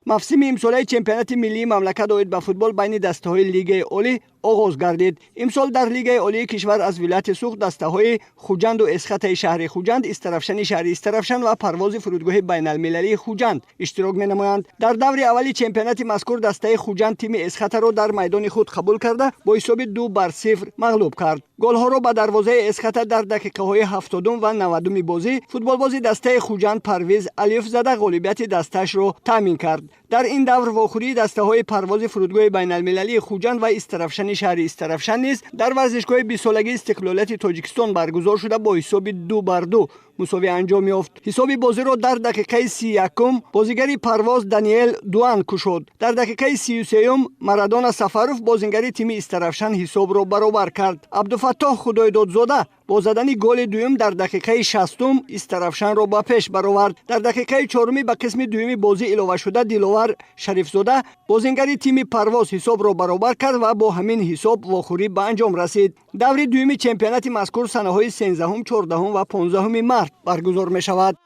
Мавсими имсолаи чемпионати миллии мамлакат оид ба футбол байни дастаҳои Лигаи олӣ оғоз гардид. Имсол дар Лигаи олии кишвар аз вилояти Суғд дастаҳои Хуҷанду Эсхатаи шаҳри Хуҷанд, Истаравшани шаҳри Истаравшан ва Парвози фурудгоҳи байналмилалии Хуҷанд иштирок менамоянд. Дар даври аввали чемпионати мазкур дастаи Хуҷанд тими Эсхатаро дар майдони худ қабул карда, бо ҳисоби 2-0 мағлуб кард. Голҳоро ба дарвозаи Эсхата дар дақиқаҳои 70-ум ва 90-уми бозӣ футболбози дастаи Хуҷанд Парвиз Алиев зада, ғолибияти дастаашро таъмин кард. Дар ин давр вохӯрии дастаҳои Парвози фурудгоҳи байналмилалии Хуҷанд ва Истаравшани шаҳри Истаравшан низ дар варзишгоҳи 20-солагии истиқлолияти Тоҷикистон баргузор шуда, бо ҳисоби 2-2 мусовӣ анҷом ёфт. Ҳисоби бозиро дар дақиқаи 31-ум бозигари Парвоз Даниэл Дуан кушод. Дар дақиқаи 33-юм Марадона Сафаров, бозингари тими Истаравшан, ҳисобро баробар кард. Абдуфаттоҳ Худойдодзода бо задани голи дуюм дар дақиқаи 60-ум Истаравшанро ба пеш баровард. Дар дақиқаи 4-уми ба қисми дуюми бозӣ иловашуда Диловар Шарифзода, бозингари тими Парвоз, ҳисобро баробар кард ва бо ҳамин ҳисоб вохӯрӣ ба анҷом расид. Даври дуюми чемпионати мазкур санаҳои 13-ум, 14-ум ва 15-уми март баргузор мешавад.